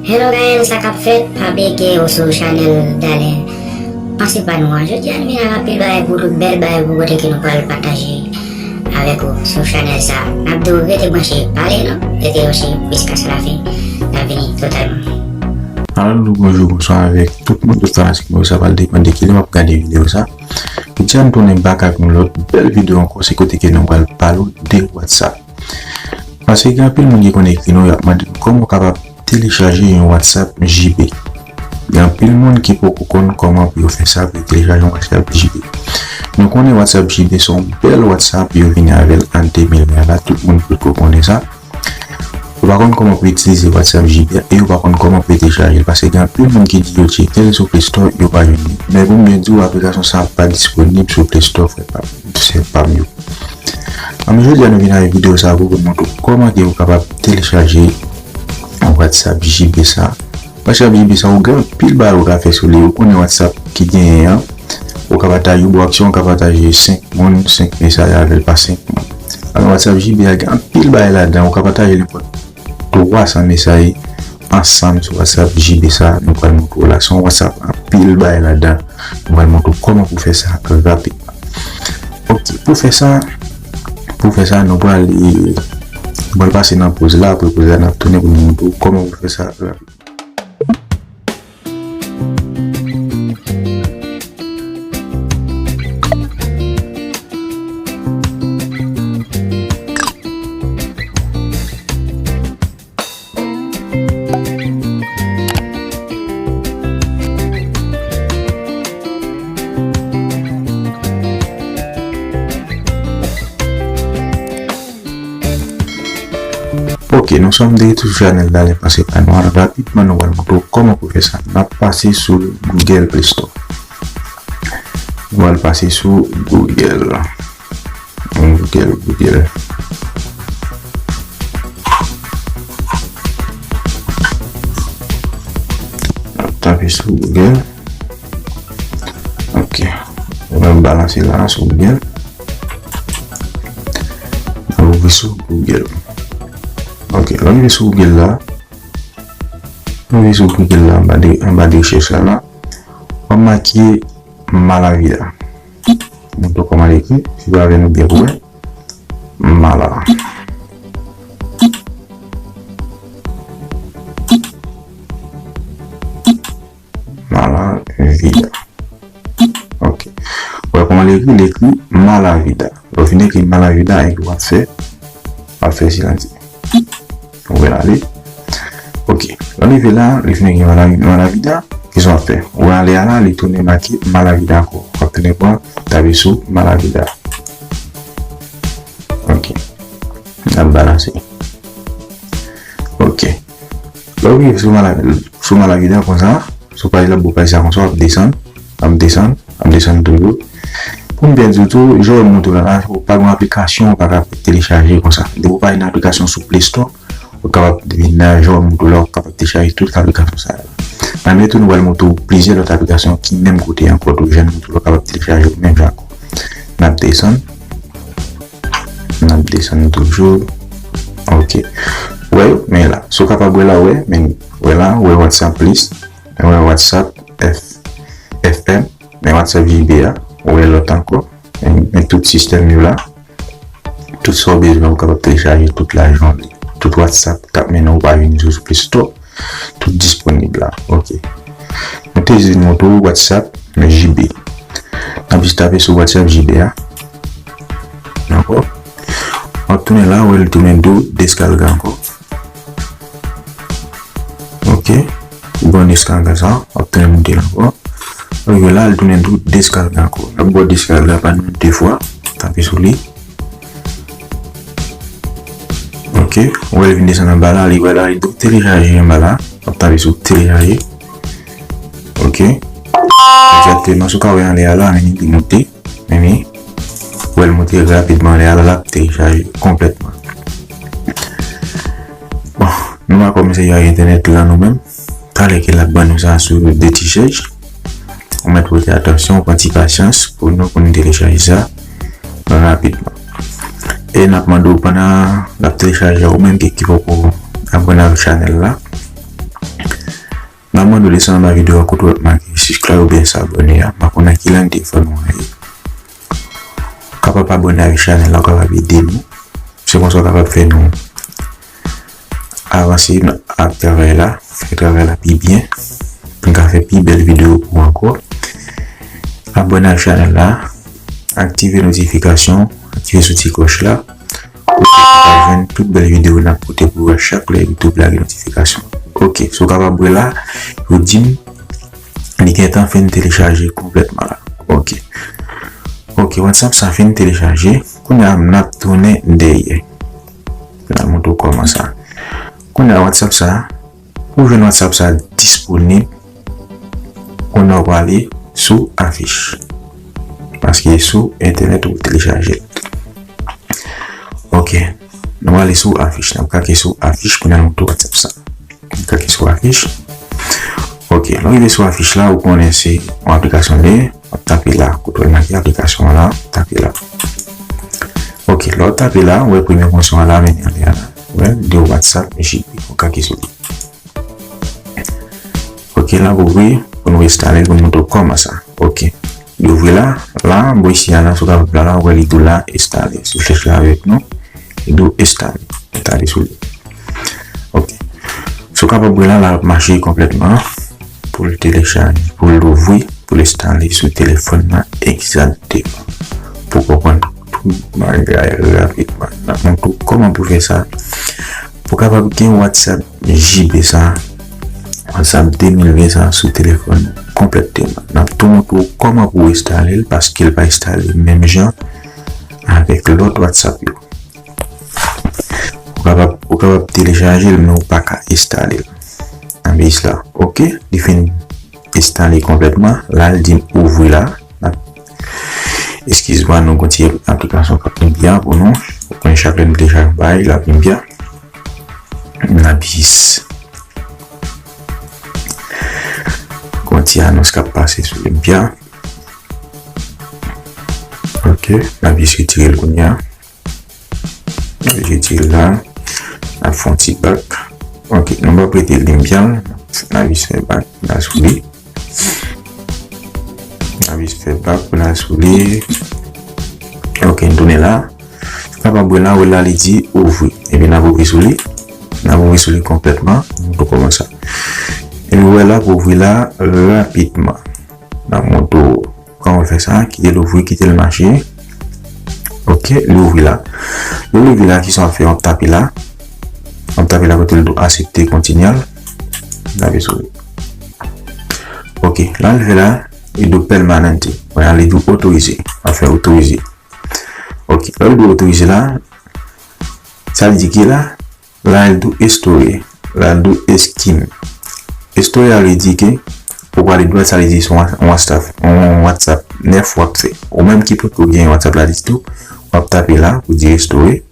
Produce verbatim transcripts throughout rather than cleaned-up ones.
Hello guys, sa k ap fèt? Pa bliye ke ou sou chanèl Dalen. Panse pa nou an. Jodi a nou vin ak anpil bagay pou tout, bèl bagay pou kote ke nou pral pataje avèk ou sou chanèl sa. N ap di w rete branche, pa ale non, rete branche jiskaske lafen, n ap vini totalman. Alo, bonjou, bonswa avèk tout moun, tout fanatik mwen, sa pral depann de kilè w ap gade videyo sa. Jodi a nou tounen back ak yon lòt bèl videyo ankò, se kote ke nou pral pale w de WhatsApp. Paske gen anpil moun ki konn ekri nou, y ap mande nou kòman w kapab telechaje yon WhatsApp J B. Gen anpil moun ki poko konn kòman pou yo fè sa, pou yo telechaje yon WhatsApp J B. Nou konnen WhatsApp J B se yon bèl WhatsApp yo vini avè l an de mil ven la, tout moun poko konnen sa. Yo pa konn kòman pou itilize WhatsApp J B a e yo pa konn kòman pou yo telechaje l, paske gen anpil moun ki di yo tcheke l sou Play Store, yo pa jwenn li. Men pou m byen di w, aplikasyon sa a pa disponib sou Play Store, frè pa m, sè pa m yo. Anben, jodi a nou vin avèk videyo sa pou nou montre w kòman ke ou kapab telechaje WhatsApp J B sa. WhatsApp J B sa, ou gen anpil bagay ou ka fè sou li. Ou konnen WhatsApp ki genyen an, ou ka pataje, ou bon aksyon, ou ka pataje senk moun, senk mesaj avè l pa senk moun. Alò, WhatsApp J B a gen anpil bagay ladan, ou ka pataje nenpòt twa san mesaj ansanm sou WhatsApp J B sa, nou pral montre w la. Se yon WhatsApp anpil bagay ladan. Nou pral montre w kòman pou fè sa rapidman. Ok, pou fè sa, pou fè sa, nou pral, nou pral pase nan poz la, apre poz la, n ap tounen pou nou montre w kòman pou fè sa rapidman. Ok, nou sòm de retou sou chanèl Dalen Panse Pa Nou an. Rapidman, nou pral montre w kòman pou fè sa. N ap pase sou Google Play Store. Nou pral pase sou Google. Google, Google. N ap tape sou Google. Ok. Ou mèt balanse la sou Google. Ou ouvri sou Google. Ok, lè w rive sou Google la, ou rive sou Google la, anba de, anba de rechèch la, la, w ap make Malavida. Montre w kòman l ekri, si w avè nou byen pou wè. Mala. Malavida. Ok. Ou wè kòman l ekri? L ekri Malavida. Lè w fin ekri Malavida, e w ap fè, w ap fè silans. Ou wè l ale. Ok. Lè w rive la, li fin ekri Malavi-, Malavida. Kisa w ap fè? Ou wè anlè a la, li tounen make Malavida ankò. W ap tounen pran, tape sou Malavida. Ok. N ap balanse. Ok. Lè w rive sou Mala-, sou Malavida konsa, sou paj la, bò paj sa konsa, w ap desann, w ap desann, w ap desann toujou. Pou m byen di w tou, jan w montre w la, la, ou pa gen aplikasyon ou pa ka telechaje konsa. Depi w pa gen aplikasyon sou Play Store, ou kapab vin nan jan w montre w la, ou kapab telechaje tout aplikasyon sa yo. Nan men tou, nou pral montre w plizyè lòt aplikasyon ki menm kote ankò, tou jan montre w la, ou kapab telechaje yo menm jan ankò. N ap desann. N ap desann toujou. Ok. Wè yo, men la. Si w kapab wè la, wè, men wè la, wè WhatsApp Plus, men wè WhatsApp F, F M, men WhatsApp J B a, wè lòt ankò, men, men tout sistèm yo la. Tout sa w bezwen, ou kapab telechaje tout lajounen. Tout WhatsApp k ap mennen w pa vin sou Play Store. Tout disponib la. Ok. Nou te jis vin montre w WhatsApp J B. N ap jis tape sou WhatsApp J B a. Dakò? W ap tounen la, w wè l tounen do deskalga ankò. Ok. Bon, deskalga sa, w ap tounen monte l ankò. Rive la, l tounen do deskalga ankò. L ap ba w deskalga pa nou de fwa. Tape sou li. Ok, ou wè l vin desann anba la, li wè la, li do telechaje anba la. W ap tape sou telechaje. Ok. Egzakteman, si w ka wè anlè a la, men li monte. Men li, ou wè l monte rapidman anlè a la, l ap telechaje konplètman. Bon, nou pa kòmanse ak entènèt la nou menm. Talè ke l ap ban nou sa sou de ti chèch. Ou mèt pote atansyon, ou pran ti pasyans pou nou, pou nou telechaje sa rapidman. E n ap mande w pandan l ap telechaje a, ou menm ki, ki poko abòne avèk chanèl la, M ap mande w desann anba videyo a kote w ap make subscribe oubyen s'abonner a. M pa konn nan ki lang telefòn ou an ye. Ou kapab abòne avèk chanèl la, ou kapab ede nou. Se konsa w kapab fè nou avanse ak travay la, fè travay la pi byen, pou n ka fè pi bèl videyo pou ou ankò. Abòne ak chanèl la, aktive notifikasyon, aktive sou ti klòch la, pou w ka jwenn tout bèl videyo n ap pote pou ou a chak lè YouTube lage notifikasyon. Ok, si w kapab wè la, yo di m li gentan fin telechaje konplètman la. Ok. Ok, WhatsApp sa fin telechaje. Kounye a, n ap tounen dèyè. N ap montre w kòman sa. Kounye a, WhatsApp sa, pou jwenn WhatsApp sa disponib, kounye a w prale sou afich. Paske sou entènèt ou telechaje l. Ok. Nou prale sou afich. N ap klike sou afich, kounye a nou tou WhatsApp sa. N ap klike sou afich. Ok, lè w rive sou afich la, ou konnen se yon aplikasyon li ye. W ap tape la, kote w make aplikasyon an la, tape la. Ok, lè w tape la, ou wè premye opsyon an la, mennen anlè a la. Ou wè, li di WhatsApp J B, ou klike sou li. Ok, l ap ouvri pou nou enstale l, pou nou montre w kòman sa. Ok. Li ouvri la, la, bò isi a la, sou kapab la, la, ou wè li di w la, enstale. Si w chèche la avèk nou, li di w enstale. Enstale sou li. Ok. Si w kapab wè la, la ap mache konplètman pou l telechaje, pou l ouvri, pou l enstale sou telefòn nan egzakteman. Pou w konprann tout bagay rapidman. N ap montre w kòman pou fè sa. Pou w kapab gen WhatsApp J B sa, WhatsApp de mil ven sa sou telefòn konplètman. N ap tou montre w kòman pou w enstale l paske l pa enstale menm jan avèk lòt WhatsApp yo. Ou kapab, ou kapab telechaje l, men ou pa ka enstale l. Nan base la. Ok, li fin enstale konplètman. La, l di m ouvri la. N ap, eskiz mwa, nou gon ti aplikasyon k ap vin byen pou nou. Ou konnen chak lè nou telechaje yon bagay, l ap vin byen. N ap jis gon ti anons k ap pase sou Limpia. Ok, n ap jis retire l kounye a. N ap retire l la. N ap fè yon ti back. Ok, nou p ap rete Limpia. N ap jis fè back la sou li. N ap jis fè back pou n al sou li. Ok, n tounen la. Ou kapab wè la, wè la, li di ouvri. Epi n ap ouvri sou li. N ap ouvri sou li konplètman. Montre w kòman sa. Epi wè la, pou ouvri la rapidman. N ap montre w kòman fè sa. Kite l ouvri, kite l mache. Ok, li ouvri la. Li ouvri la, kisa w ap fè? W ap tape la. W ap tape la kote l di w aksepte, kontinye. Tape sou li. Ok, la l fè la, li di w permanente. Wè la, li di w otorize. W ap fè otorize. Ok, lè l di w otorize la, sa l di ki la? La l di w store. La l di w scheme. Store a vle di ke ou prale dwat, sa vle di se yon WhatsApp, yon WhatsApp nèf w ap fè. Ou menm ki potko gen WhatsApp la ditou, w ap tape la pou di restore.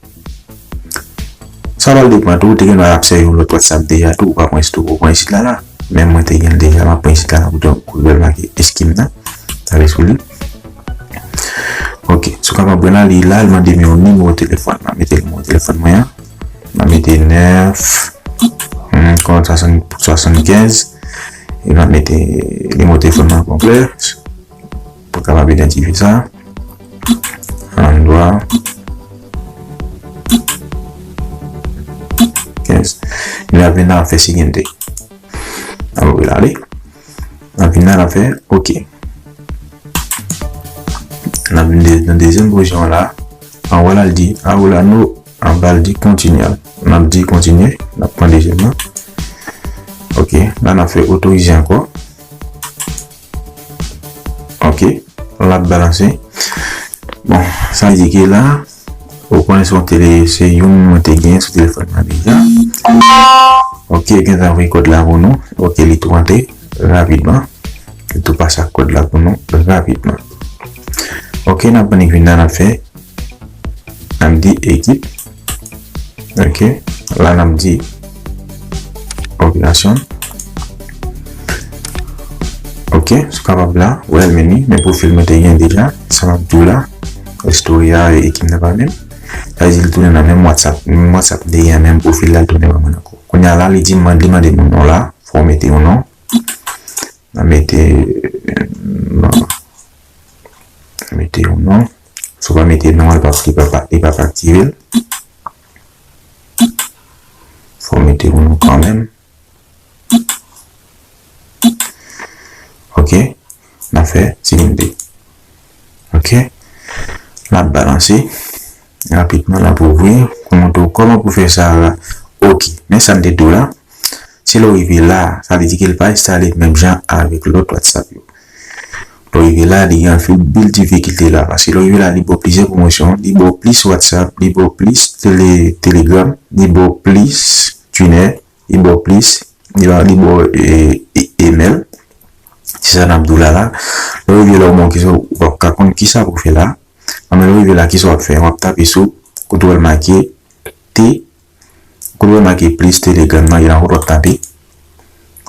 Sa pral depann tou, ou te gen dwa ap sèvi yon lòt WhatsApp deja tou, ou pa pran store, ou pran isit la la. Men mwen te gen l deja, m ap pran isit la la pou te, pou l make scheme nan. Tape sou li. Ok, si w kapab wè la, li la, l mande m yon nimewo telefòn. M ap mete nimewo telefòn mwen an. M ap mete nèf, hmm, kòd swasann, swasannkenz. E m ap mete nimewo telefòn mwen an konplè. Pou kapab idantifye sa. Andwa kenz. Li ap vin la, fè siguiente. N ap rele ale. N ap vin la, n ap fè ok. N ap vin de-, nan dezyèm pozisyon an la. Anwo la, l di, anwo la, no. Anba, l di kontinye. N ap di kontinye. N ap pran dezyèm nan. Ok. La, n ap fè otorize ankò. Ok. L ap balanse. Bon, sa vle di ke la, ou konnen se yon tele, se youn mwen te gen sou telefòn mwen deja. Ok, gentan voye kòd la pou nou. Ok, li tou rantre rapidman. Li tou pase ak kòd la pou nou rapidman. Ok, n ap annik vin la, n ap fè, n ap di ekip. Ok, la n ap di operasyon. Ok, si w kapab la, ou wè l vini, men pwofil mwen te gen deja, sa m ap di w la, restore a, ekip nan pa menm. Sa vle di l tounen nan menm WhatsApp, menm WhatsApp m te gen an, menm pwofil la, l tounen ban mwen ankò. Kounye a la, li di m, li mande m yon non la, fò w mete yon non. N a mete non. N a mete yon non. Si w pa mete non, li p ap, li p ap, li p ap aktive l. Fò w mete yon non kanmenm. Ok. N a fè silim de. Ok. N a balanse. Rapidman, n ap ouvri pou montre w kòman pou fè sa la. Ok. Men sa n te di w la. Se lè w rive la, sa vle di ke l pa enstale menm jan avèk lòt WhatsApp yo. Lè w rive la, li gen anpil difikilte la. Paske lè w rive la, li ba w plizyè pwomosyon. Li ba w plis WhatsApp, li ba w plis tele, Telegram, li ba w plis tuner, li ba w plis, li ba, li ba w e, e, email. Se sa n ap di w la la. Lè w rive la, ou menm kisa, ou p ap ka konn kisa pou w fè la. Anben, lè w rive la, kisa w ap fè? W ap tape sou kote w wè l make T, kote w wè l make plis Telegram nan, e la kote w ap tape.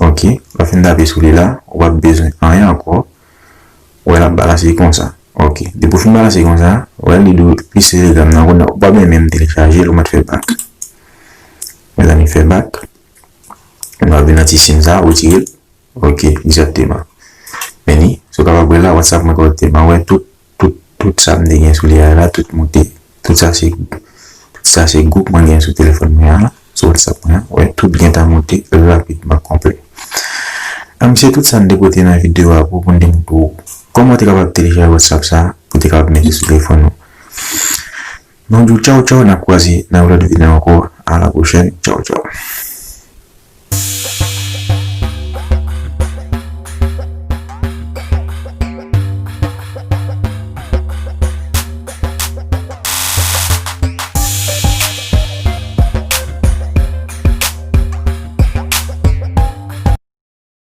Ok, lè w fin tape sou li la, ou p ap bezwen anyen ankò. Ou wè l ap balanse konsa. Ok, depi w fin balanse konsa, ou wè li di w plis Telegram nan, kounye a ou pa bezwen menm telechaje l, ou mèt fè bak. Mezanmi, fè bak. Nou ap vin nan ti siy sa, retire l. Ok, egzakteman. Men ni, si w kapab wè la, WhatsApp mwen kòrèkteman. Wè tout, tout, tout sa m te gen sou li a la, tout moute. Tout sa se, tout sa se gwoup mwen gen sou telefòn mwen an, sou WhatsApp mwen an. Wè, tout byen ta moute rapidman, konplè. Anben, se tout sa m te pote nan videyo a pou, pou m te montre w kòman w te kapab telechaje WhatsApp sa, pou w te kapab mete sou telefòn ou. Mwen di w tchaw, tchaw, n ap kwaze nan yon lòt videyo ankò. A la pwochèn. Tchaw, tchaw.